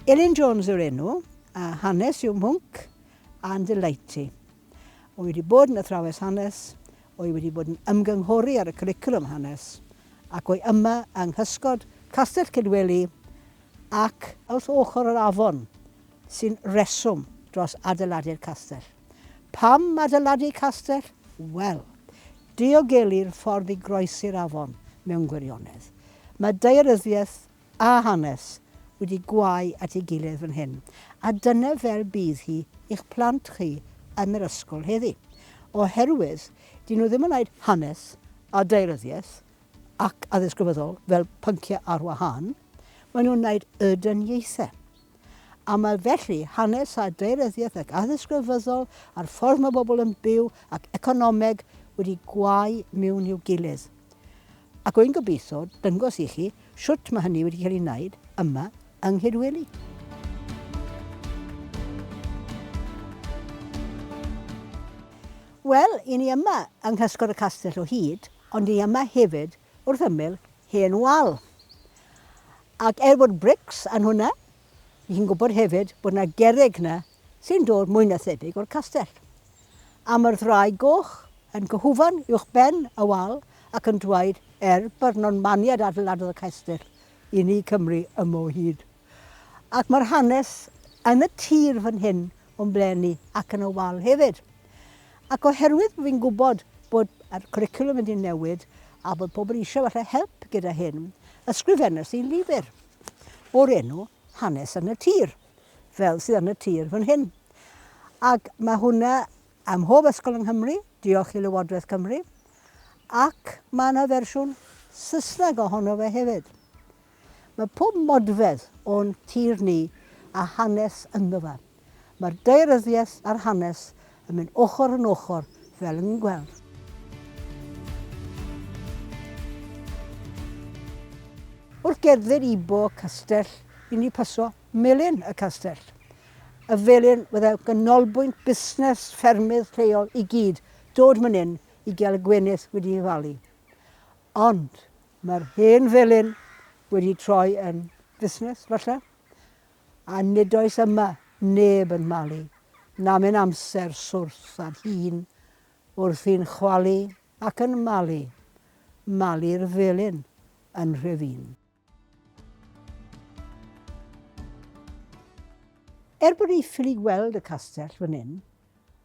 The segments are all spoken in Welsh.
Elin Jones yw'r enw, a hanes yw mhwnc, a'n delight i. O'n i wedi bod yn athrawes hanes, o'n i wedi bod yn ymgynghori ar y cwricwlwm hanes, ac o'i yma yng nghysgod Castell Cydweli ac wrth ochr yr afon, sy'n reswm dros adeiladu'r castell. Pam adeiladu castell? Wel, diogelu'r ffordd i groesi'r afon mewn gwirionedd. Mae daearyddiaeth a hanes wedi gwau at ei gilydd fan hyn, a dyna fel bydd hi i'ch plant chi yn yr ysgol heddi. Oherwydd, dyn nhw ddim yn wneud hanes a daearyddiaeth ac addysg grefyddol fel pynciau ar wahân, maen nhw'n wneud y dyniaethau. A mae felly hanes a daearyddiaeth ac addysg grefyddol a'r ffordd mae bobl yn byw ac economeg wedi gwau mewn i'w gilydd. Ac wy'n gobeithio dangos i chi shwt mae hynny wedi cael ei wneud yma yng Nghydweli. Wel, i ni yma yng nghysgod y castell o hyd, ond ni yma hefyd wrth ymyl hen wal. Ac er bod brics yn hwnna, ni chi'n gwybod hefyd bod yna gerrig yna sy'n dod mwy na thebyg o'r castell. A mae'r ddraig goch yn cyhwfan uwch ben y wal ac yn dweud er bod Normaniaid adeiladodd y castell i ni Cymru yma o hyd. Ac mae'r hanes yn y tir fan hyn o'n blaen ni ac yn y wal hefyd. Ac oherwydd bod fi'n gwybod bod yr cwricwlwm wedi newid a bod pobl eisiau falle help gyda hyn, ysgrifennes i lyfr o'r enw Hanes yn y Tir, fel sydd yn y tir fan hyn. Ac mae hwnna ym mhob ysgol yng Nghymru, diolch i Lywodraeth Cymru, ac mae yna fersiwn Saesneg ohono fe hefyd. Mae pob modfedd o'n tir ni a hanes ynddo fe. Mae'r daearyddiaeth a'r hanes yn mynd ochr yn ochr fel yn gweld. Wrth gerdded i bo castell, i ni paso melin y castell. Y felin fydde ganolbwynt busnes ffermydd lleol i gyd dod man hyn i gael y gwenith wedi ei falu. Ond Mae'r hen felin wedi troi yn fusnes, falle, a nid oes yma neb yn malu, namyn amser swrth ar hun wrthi'n chwalu ac yn malu, malu'r felin yn Nhrefin. Er bod ni ffili gweld y castell fan hyn,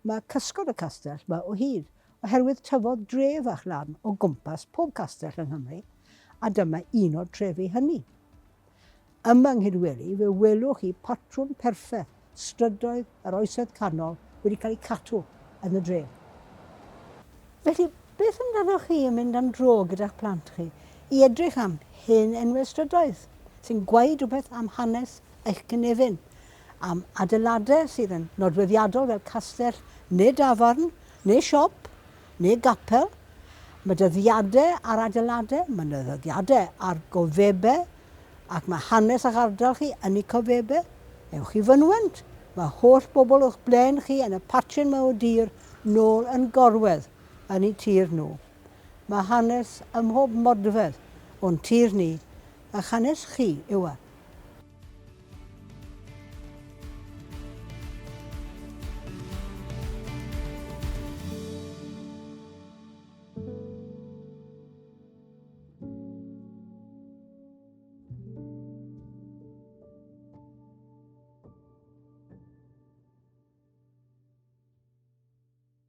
mae cysgod y castell 'ma o hyd, oherwydd tyfodd dre fach lan o gwmpas pob castell yng Nghymru, a dyma un o'r trefi hynny. Yma yng Nghydweli fe welwch chi patrwm perffeth strydoedd yr Oesoedd Canol wedi cael eu cadw yn y dref. Felly, beth amdanoch chi yn mynd am dro gyda'ch plant chi i edrych am hen enwau strydoedd sy'n gweud rhywbeth am hanes eich cynefin, am adeiladau sydd yn nodweddiadol fel castell neu dafarn neu siop neu gapel. Mae dyddiadau ar adeiladau, mae yna ddyddiadau ar gofebau ac mae hanes eich ardal chi yn eu cofebau. Ewch i fynwent, mae holl bobl o'ch blaen chi yn y patchyn 'ma o dir nôl yn gorwedd yn eu tir nhw. Mae hanes ym mhob modfedd o'n tir ni, a'ch hanes chi yw e.